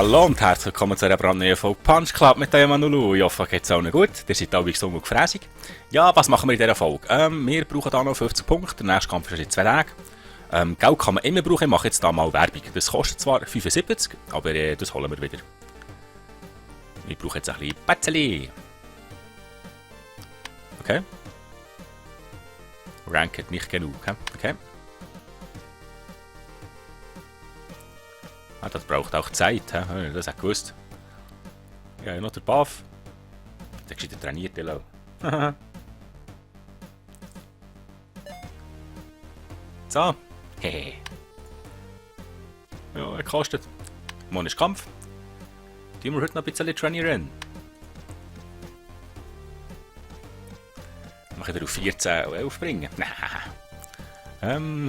Hallo und herzlich willkommen zu einer brandneuen Folge Punch Club mit dem Manulu. Ich hoffe, geht's allen gut. Ihr seid alle gesund und gefräßig. Ja, was machen wir in dieser Folge? Wir brauchen hier noch 50 Punkte. Der nächste Kampf ist in 2 Tagen. Geld kann man immer brauchen. Ich mache jetzt hier mal Werbung. Das kostet zwar 75, aber das holen wir wieder. Ich brauche jetzt ein bisschen Pätzeli. Okay. Rank hat nicht genug. Okay. Ah, das braucht auch Zeit, he? Das hat gewusst. Ja, noch der Buff. Der ist trainiert, hello. So. Hehe. Ja, er kostet. Morgen ist Kampf. Die wir heute noch ein bisschen trainieren. Dann kann ich auf 14 und 11 bringen.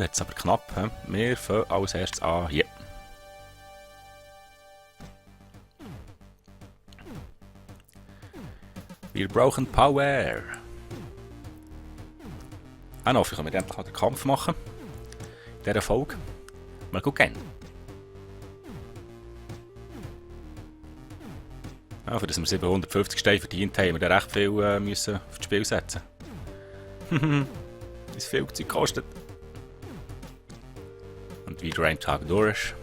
Jetzt aber knapp. Wir fangen als erstes an hier. Wir brauchen Power. Dann hoffe ich, dass wir endlich den Kampf machen. In dieser Folge. Mal gucken. Ja, für das wir 750 Steine verdient haben, haben wir recht viel müssen auf das Spiel setzen. Das viel Zeug kostet. Und wieder ein Tag durch.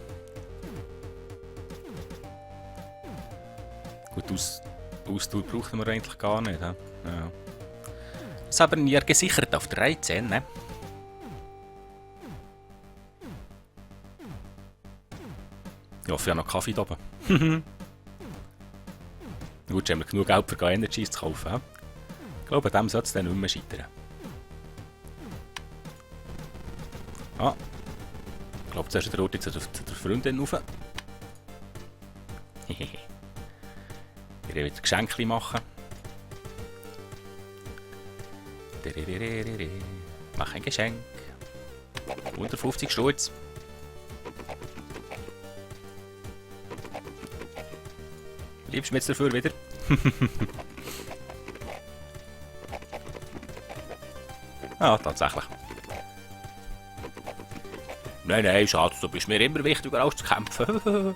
Gut, Ausdauer brauchen wir eigentlich gar nicht. Ja. Das haben wir gesichert auf 13. Ne? Ich hoffe, ich habe noch Kaffee da oben. Gut, haben wir genug Geld für Energies zu kaufen. Ja? Ich glaube, an dem sollte es dann nicht mehr scheitern. Ah. Ich glaube, zuerst der Ort zu der Freundin rauf. Ich will wieder Geschenke machen. Mach ein Geschenk. 150 Stutz. Liebst du mir jetzt dafür wieder? Ja, tatsächlich. Nein, Schatz, du bist mir immer wichtiger als zu kämpfen.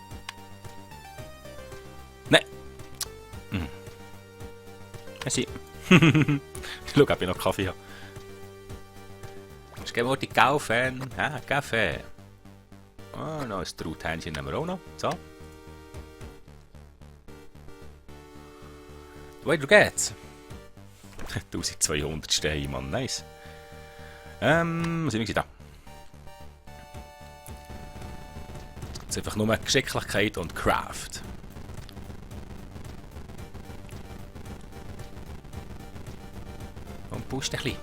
Nein. Merci. Schau, ob ich noch Kaffee habe. Gehen wir die kaufen. Ja, Kaffee. Oh, noch ein Truthähnchen nehmen wir auch noch. So. Weiter geht's. 1200 Steine, Mann. Nice. Was sind wir da? Jetzt einfach nur Geschicklichkeit und Craft. Und pusht ein bisschen.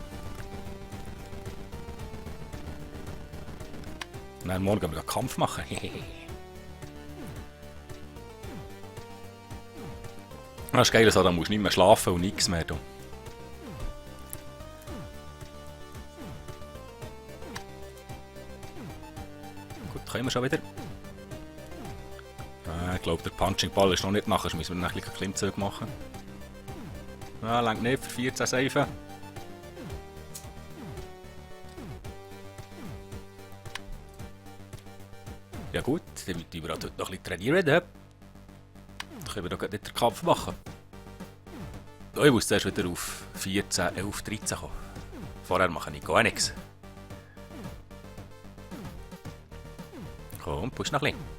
Und dann morgen wir einen Kampf machen. Das ist geil, so, da musst du nicht mehr schlafen und nichts mehr tun. Gut, können wir schon wieder. Ich glaube, der Punching Ball ist noch nicht nachher, müssen wir noch ein bisschen Klimmzüge machen. Ja, langt nicht für 14 Seifen. Ja gut, dann müssen wir heute noch ein bisschen trainieren. Dann können wir doch nicht den Kampf machen. Ich muss zuerst wieder auf 14, 11, 13 kommen. Vorher mache ich gar nichts. Komm, push noch ein bisschen.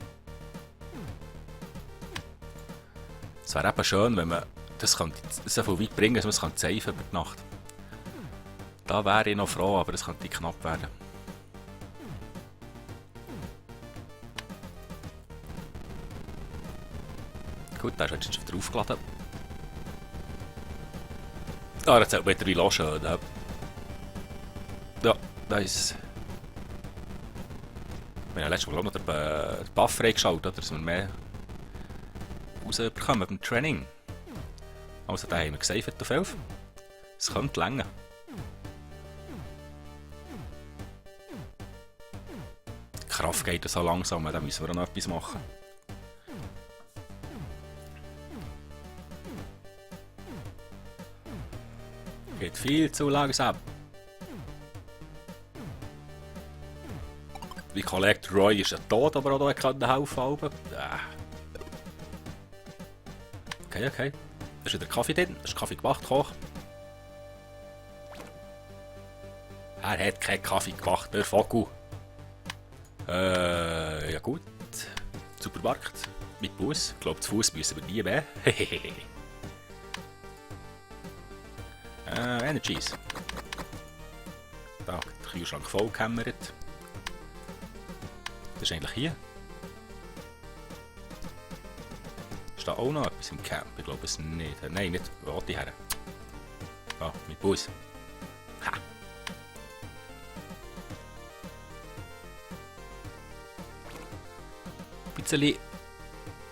Es wäre eben schön, wenn man das so viel weit bringen kann, dass man es safe über die Nacht. Da wäre ich noch froh, aber es könnte knapp werden. Gut, der ist jetzt wieder aufgeladen. Ah, jetzt hat wieder wie Loschen. Ja, da ist. Wir haben letztes Mal noch den Buff freigeschaltet, dass wir mehr rausbekommen beim Training. Also, da haben wir gesaved auf 11. Es könnte länger. Die Kraft geht so langsam, da müssen wir noch etwas machen. Geht viel zu langsam. Wie Kollege Roy ist ja tot, aber auch hier helfen kann. Okay, okay. Da ist wieder Kaffee drin. Da ist Kaffee gemacht, Koch. Er hat keinen Kaffee gemacht, der Vogel. Ja gut. Supermarkt. Mit Bus. Ich glaube, zu Fuß müssen wir nie mehr. Energies. Da, der Kühlschrank voll gehämmert. Das ist eigentlich hier. Ist da auch noch etwas im Camp? Ich glaube es nicht. Nein, nicht. Wo die her? Ah, mit Bus. Ha! Ein bisschen...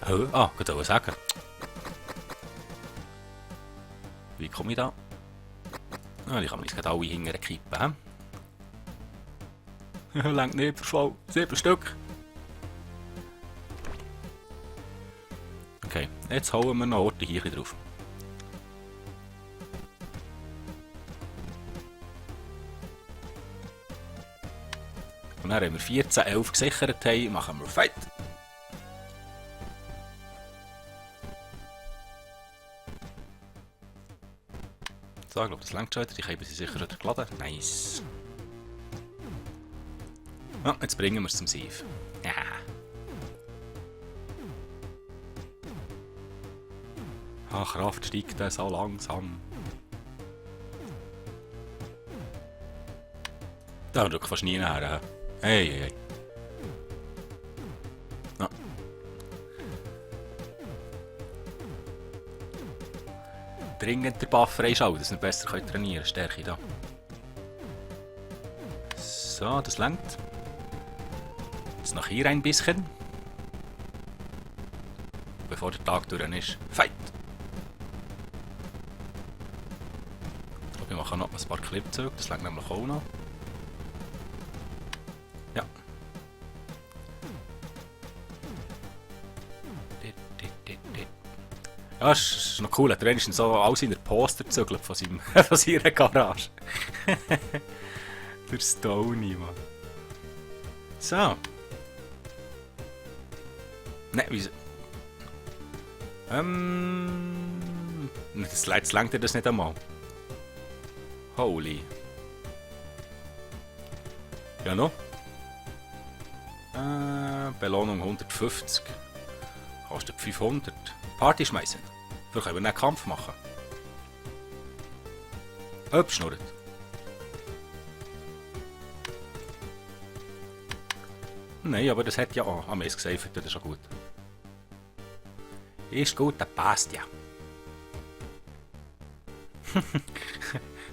Oh, ah, ich wollte sagen. Wie komme ich da? Ah, die kann man jetzt gerade alle hinterher kippen. Längt nicht, verschwau. 7 Stück. Okay, jetzt hauen wir noch Orte hier drauf. Und dann haben wir 14, 11 gesichert, machen wir Fight. So, ich glaube, das längt schon wieder. Die haben sie sicher schon geladen. Nice. Ja, jetzt bringen wir es zum Sieve. Ja. Ach, Kraft steigt das so langsam. Da drückt fast nie näher. Hey, hey, hey. Ja. Dringend den Buff freischalten, dass wir besser trainieren können. Stärke da. So, das langt. Jetzt noch hier ein bisschen. Bevor der Tag durch ist. Fight! Ich glaube, wir machen noch ein paar Klippzüge. Das langt nämlich auch noch. Ja. Ja, ist noch cool. Er hat wenigstens so all seine Poster gezügelt von seiner Garage. Der Stony, Mann. So. Nein, wieso? Jetzt langt das nicht einmal. Holy. Ja, noch? Belohnung 150. Kostet 500. Party schmeißen. Dafür können wir einen Kampf machen. Abschnurrt. Nein, aber das hat ja auch am Mess gesaved, das ist schon gut. Ist gut, das passt ja.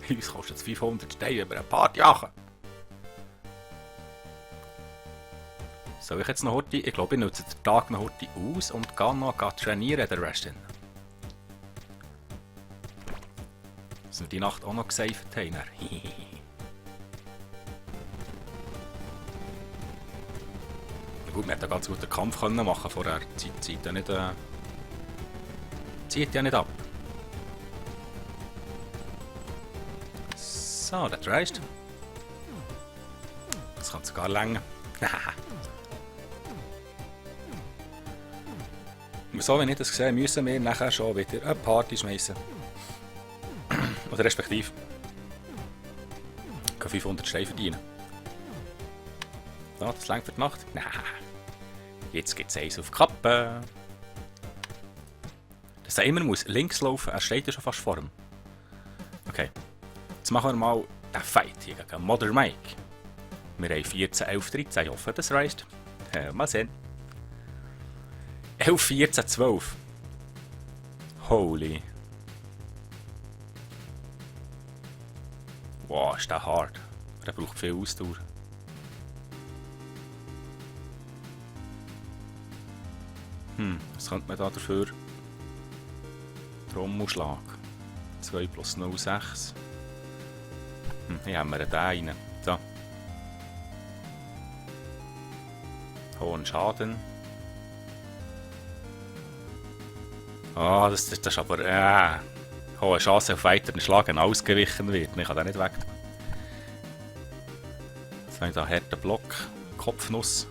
Uns kostet es 500 Steine, über eine Party machen. Soll ich jetzt noch heute? Ich glaube, ich nutze den Tag noch heute aus und gehe noch trainieren, der Rest. Dass wir die Nacht auch noch gesaved haben. Gut, wir hätten einen ganz guten Kampf machen können vorher. Zieht ja nicht, zieht ja nicht ab. So, das reicht. Das kann sogar länger. So wie ich das sehe, müssen wir nachher schon wieder eine Party schmeißen. Oder respektive 500 Steine verdienen. So, das längt für die Nacht. Jetzt gibt es eins auf die Kappe. Dass er immer muss links laufen, er steht ja schon fast vor ihm. Okay. Jetzt machen wir mal den Fight hier gegen Mother Mike. Wir haben 14, 11, 13. Ich hoffe, das reicht. Mal sehen. 11, 14, 12. Holy. Wow, ist der hart. Der braucht viel Ausdauer. Was könnte man da dafür? Trommelschlag. 2 plus 0, 6. Hier haben wir den rein. So. Hohen Schaden. Ah, das ist aber... hohe Chance auf weiteren Schlagen ausgewichen wird. Ich kann den nicht weg. Jetzt habe ich da einen harten Block. Kopfnuss.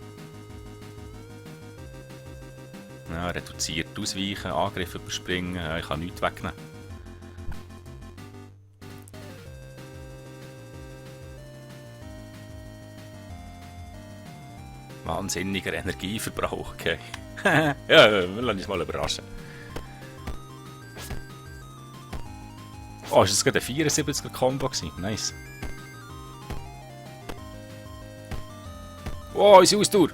Ja, reduziert ausweichen, Angriff überspringen, ja, ich kann nichts wegnehmen. Wahnsinniger Energieverbrauch, okay. Ja, wir lassen uns mal überraschen. Oh, ist das gerade ein 74er-Kombo gewesen? Nice. Oh, unsere Ausdauer!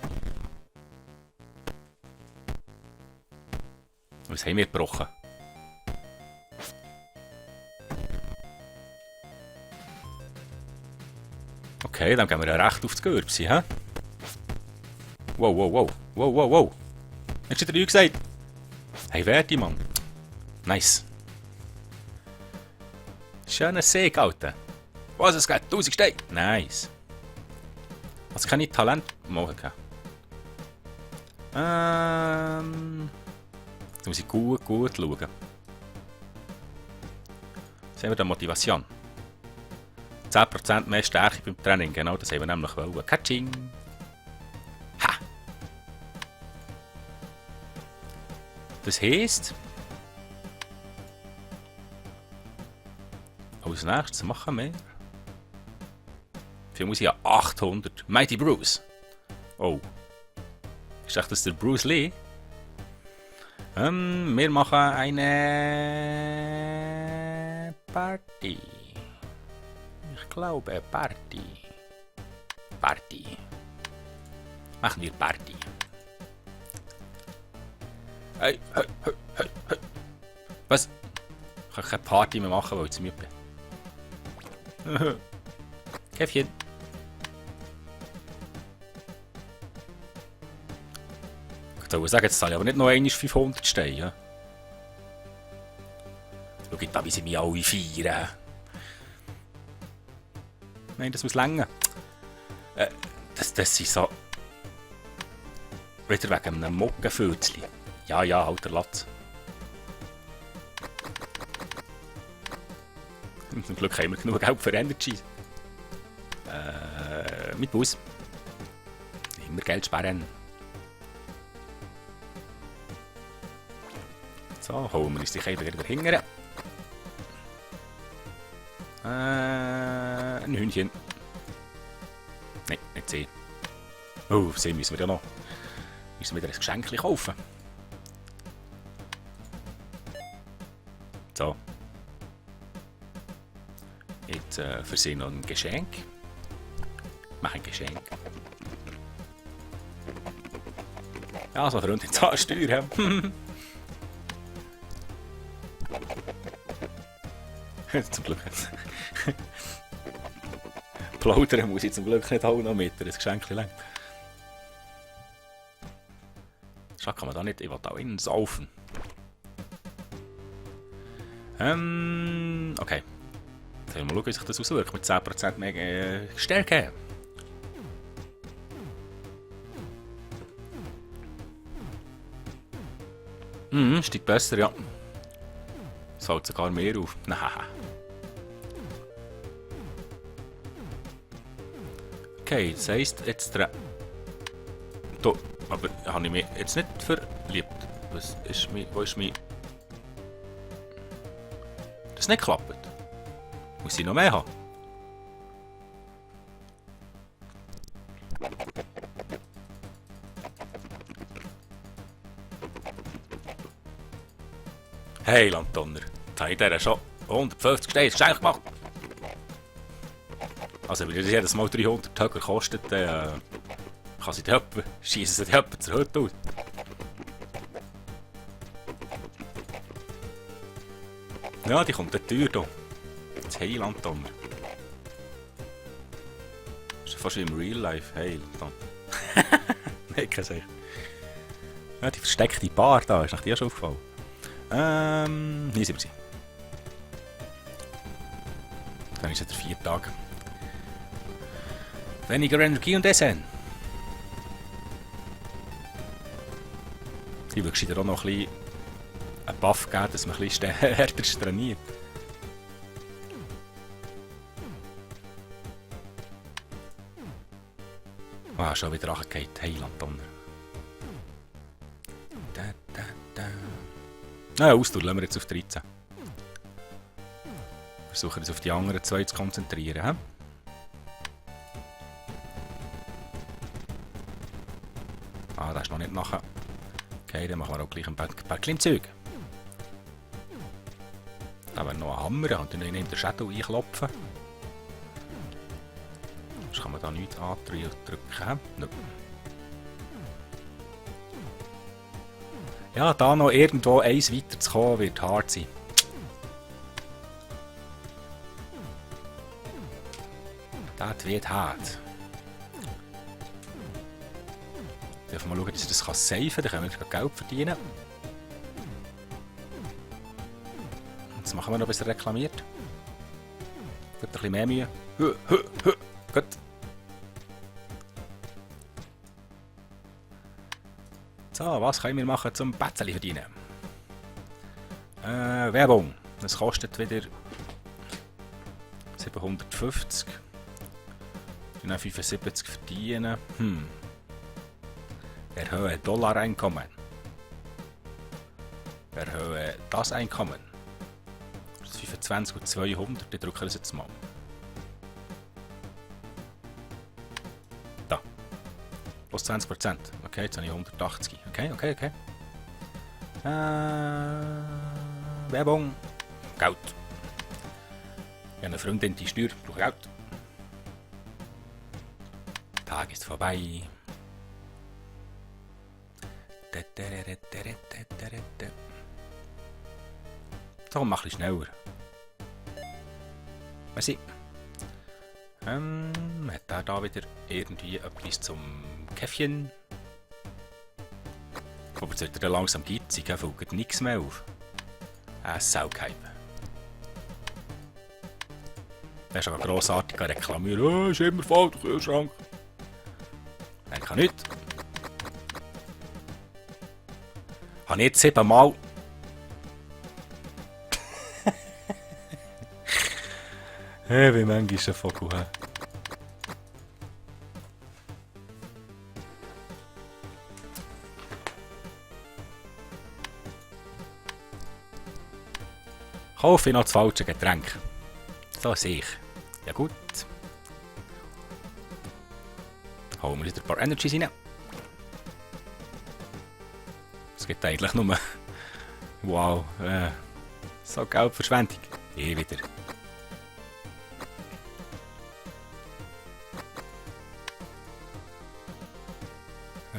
Was haben wir gebrochen? Okay, dann gehen wir ja recht auf das Gürbsi, hä? Wow, wow, wow. Wow, wow, wow. Hast du dir nichts gesagt? Hey, werte, Mann. Nice. Schöner Seg, Alter. Was, es geht 1000 Steine. Nice. Also kann ich Talent machen. Da muss ich gut schauen. Sehen wir da Motivation. 10% mehr Stärke beim Training, genau, das haben wir nämlich wollen. Katsching! Ha! Das heisst... Als nächstes machen wir... Wie viel muss ich ja? 800. Mighty Bruce! Oh. Ist echt das der Bruce Lee? Wir machen eine... Party. Ich glaube, Party. Party. Machen wir Party. Hey, hey, hey, hey, hey. Was? Ich kann keine Party mehr machen, weil ich zu müde bin. Käffchen. Ich soll sagen, jetzt zahle ich aber nicht noch einmal 500 Steine. Ja? Schau da, wie sie mich alle feiern. Nein, das muss länger. Das sind so... Wieder wegen einem Muggenfülzli. Ja, ja, halt der Latz. Zum Glück haben wir genug Geld für Energy. Mit Bus. Immer Geld sparen. So, holen wir uns die Käfer wieder hingern. Ein Hühnchen. Nein, nicht sie. Oh, sie müssen wir ja noch. Müssen wir wieder ein Geschenk kaufen. So. Jetzt für sie noch ein Geschenk. Mach ein Geschenk. Ja, so Freund, jetzt hast du Steuer. Zum Glück. Plaudern muss ich zum Glück nicht auch noch mit, das Geschenk lang. Schau, kann man da nicht, ich will da innen saufen. Okay. Jetzt mal schauen, wie sich das auswirkt mit 10% mehr Stärke. Steigt besser, ja. Es fällt sogar mehr auf. Nein. Okay, das heisst, jetzt da, aber habe ich mich jetzt nicht verliebt. Was ist mein, wo ist mein... Das nicht klappt. Muss ich noch mehr haben? Hey, Landtonner. Jetzt habe ich dir schon 150 Steine Geschenk gemacht. Also, wenn das jedes Mal 300 Höcker kostet, dann kann sie die Höppe, schiessen sie die Höppe zur Hütte aus. Ja, die kommt dann teuer hier. Das Heilandtonner. Das ist fast wie im Real Life. Heilandtonner. Nein, keine Sache. Ja, die versteckte Bar da, ist nach dir schon aufgefallen. Hier sind wir. Dann ist es der 4 Tag. Weniger Energie und Essen. Ich würde dir auch noch ein bisschen einen Buff geben, dass man ein bisschen härter trainiert. Ah, schon wieder angeht. Heilandtonner. Naja, Ausdauer lassen wir jetzt auf 13. Versuchen uns auf die anderen zwei zu konzentrieren. He? Ah, das ist noch nicht nachher. Okay, dann machen wir auch gleich ein paar Klimmzüge. Da wäre noch ein Hammer und dann in den Shadow einklopfen. Sonst kann man da nichts andrücken. Nope. Ja, da noch irgendwo eins weiterzukommen, wird hart sein. Das wird hart. Dürfen wir mal schauen, dass ich das safen kann, dann können wir Geld verdienen. Das machen wir noch, bis er reklamiert. Gut, ein bisschen mehr Mühe. Gut. So, was können wir machen zum Bätzeli verdienen? Werbung. Das kostet wieder 750. Dann 75 verdienen. Erhöhe Dollareinkommen. Erhöhe das Einkommen. Das ist 25 und 200. Ich drücke das jetzt mal. Da. Plus 20%. Okay, jetzt habe ich 180. Okay. Werbung. Geld. Ich habe eine Freundin, die Steuer braucht Geld. Der Tag ist vorbei. So, mach ein bisschen schneller. Merci. Hat er da wieder irgendwie etwas zum Käffchen? Aber jetzt wird er langsam gitzig, er fällt nichts mehr auf. Saugeheim. Der ist aber grossartig reklamiert. Oh, ist immer voll, der Kühlschrank. Er kann nichts. Habe ich jetzt 7 Mal. Hey, wie manchmal ist ein Vogel. He? Kaufe ich noch das falsche Getränk. So sehe ich. Ja gut. Dann holen wir wieder ein paar Energies rein. Es gibt eigentlich nur... Wow. So Geldverschwendung. Hier wieder.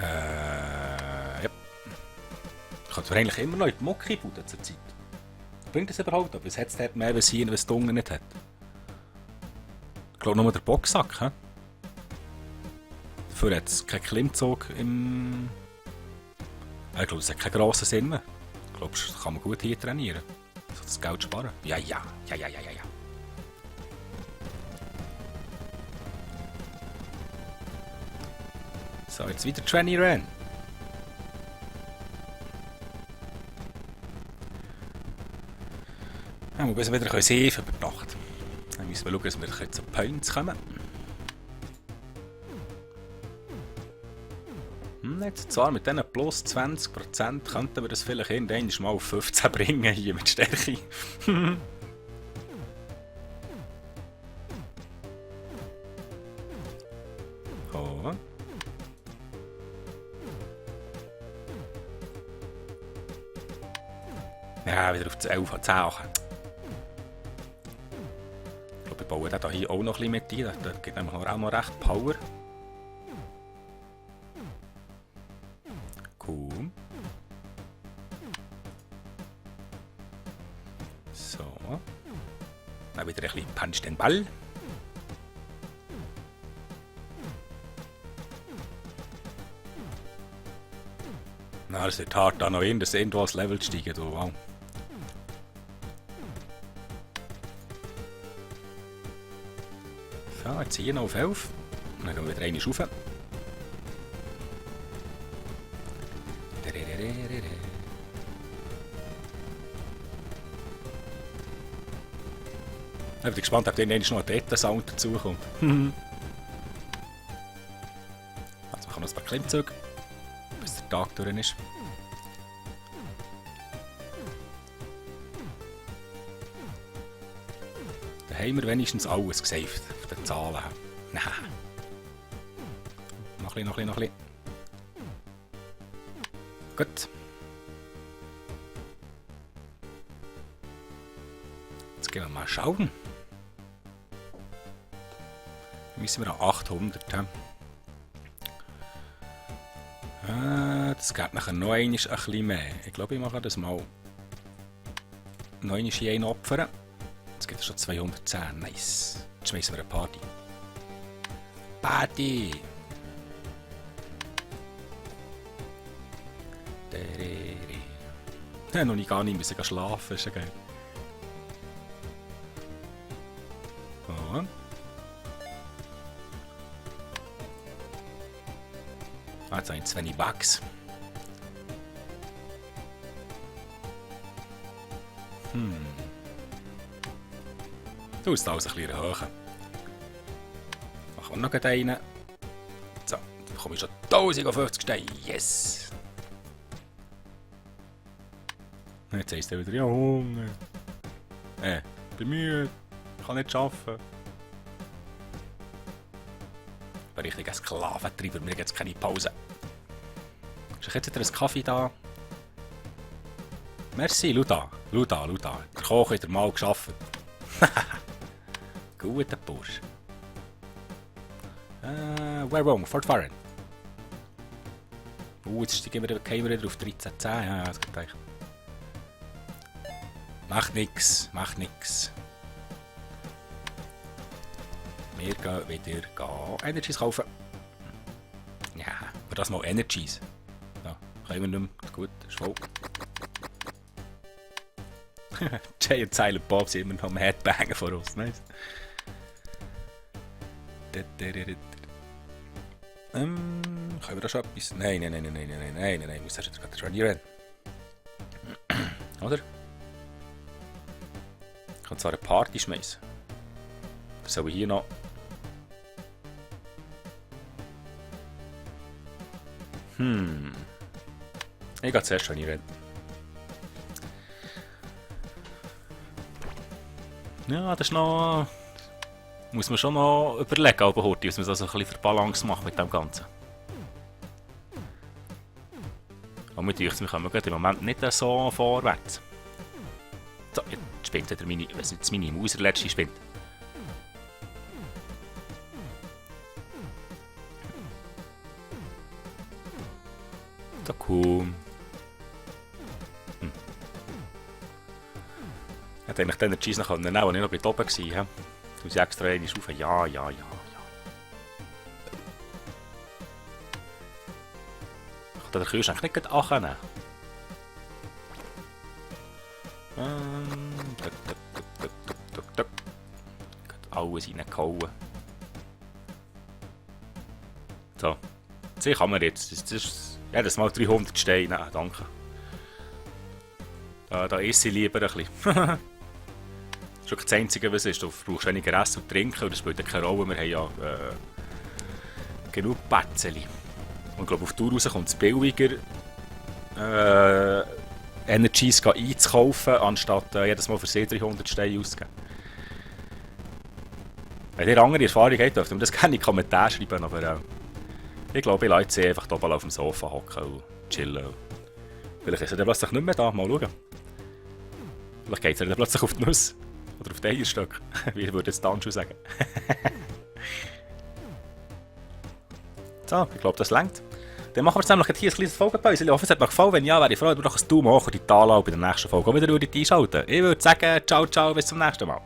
Ja. Ich könnte eigentlich immer noch in die Mocke bauen zur Zeit. Bringt das überhaupt ab? Was hat es dort mehr, was hier, was die Unge nicht hat? Ich glaube nur der Boxsack. He? Dafür hat es keinen Klimmzug im... Ich glaube, es hat keinen grossen Sinn mehr. Ich glaube, das kann man gut hier trainieren. So das Geld sparen. Ja. So, jetzt wieder trainieren. Ja, wir müssen wieder sehen über die Nacht. Dann müssen wir schauen, dass wir zu Points kommen. Jetzt zwar mit diesen plus 20% könnten wir das vielleicht irgendwann mal auf 15 bringen, hier mit Stärke. Oh. Ja, wieder auf 11 10 8. Ich glaube, wir bauen den hier auch noch ein bisschen mit ein. Das gibt nämlich auch noch recht Power. Cool. So. Dann wieder ein bisschen Punch den Ball. Na, das wird hart, da noch irgendwo als Level zu steigen. Wow. So, jetzt hier noch auf 11. Dann gehen wir wieder eine rauf. Ich bin gespannt, ob dann noch ein Beta-Sound dazukommt. Also wir machen noch ein paar Klimmzüge, bis der Tag durch ist. haben wir wenigstens alles gesaved auf den Zahlen. Nein. Noch ein bisschen. Gut. Jetzt gehen wir mal schauen. Müssen wir an 800 haben. Das geht nachher noch einmal ein bisschen mehr. Ich glaube, ich mache das mal noch einmal in einen opfern. Jetzt gibt es schon 210. Nice. Jetzt schmeißen wir eine Party. Party! Noch nicht gar nicht müssen schlafen, ist ja geil. So. Jetzt habe ich 20 Bucks. Du musst alles ein bisschen erhöhen. Machen wir noch einen. So, dann bekomme ich schon 1050 Steine. Yes! Jetzt heisst er wieder, ja Hunger. Bin müde. Kann nicht arbeiten. Ich bin richtig ein Sklaventreiber, mir gibt es keine Pause. Ist jetzt wieder ein Kaffee da? Merci, Luda. Der Koch hat mal geschafft. Guter Bursch. Where wrong? Fort Warren. Jetzt steigen wir wieder auf 1310. Ja, das geht eigentlich. Macht nix. Wir gehen wieder Energies kaufen. Ja, aber das mal Energies. Ja, können wir nicht mehr. Gut, ist voll. Jay und Silent Bob sind immer noch am Headbangen vor uns. Nice. Können wir da schon etwas? Nein. Ich muss erst gerade trainieren. Oder? Ich kann zwar eine Party schmeißen. Was soll ich hier noch? Ich gehe zuerst trainieren. Ja, das ist noch... Muss man schon noch überlegen, was man das so ein bisschen für Balance macht mit dem Ganzen. Aber mir denkt, wir kommen im Moment nicht so vorwärts. So, jetzt spinnt wieder meine Maus der letzte spinnt. So cool. Ich hätte eigentlich den Cheese noch nehmen, als ich noch bei oben war. Du sie extra eine rauf. Ja. Ich kann den Kühlschrank nicht annehmen. Alles reingehauen. So. Das kann man jetzt. Das ist jedes Mal 300 Steine. Nein, danke. Da esse ich lieber ein bisschen. Das ist wirklich das Einzige, was ist. Du brauchst weniger Essen und Trinken. Und das spielt keine Rolle. Wir haben ja genug Pätzchen. Und ich glaube, auf die Tour raus kommt es billiger, Energies einzukaufen, anstatt jedes Mal für sie 300 Steine auszugeben. Wenn ihr andere Erfahrungen habt, dürft ihr mir das gerne in die Kommentare schreiben. Aber ich glaube, ich lasse sie einfach oben auf dem Sofa hocken und chillen. Vielleicht ist er dann plötzlich nicht mehr da. Mal schauen. Vielleicht geht er dann plötzlich auf die Nuss. Oder auf die Eierstück. Wie würde es dann schon sagen. So, ich glaube, das reicht. Dann machen wir jetzt nämlich hier ein kleines Folgenpause. Ich hoffe, es hat euch gefallen. Wenn ja, wäre ich froh, wenn ihr doch ein Daumen hoch und die Tale bei der nächsten Folge auch wieder einschalten. Ich würde sagen, ciao, bis zum nächsten Mal.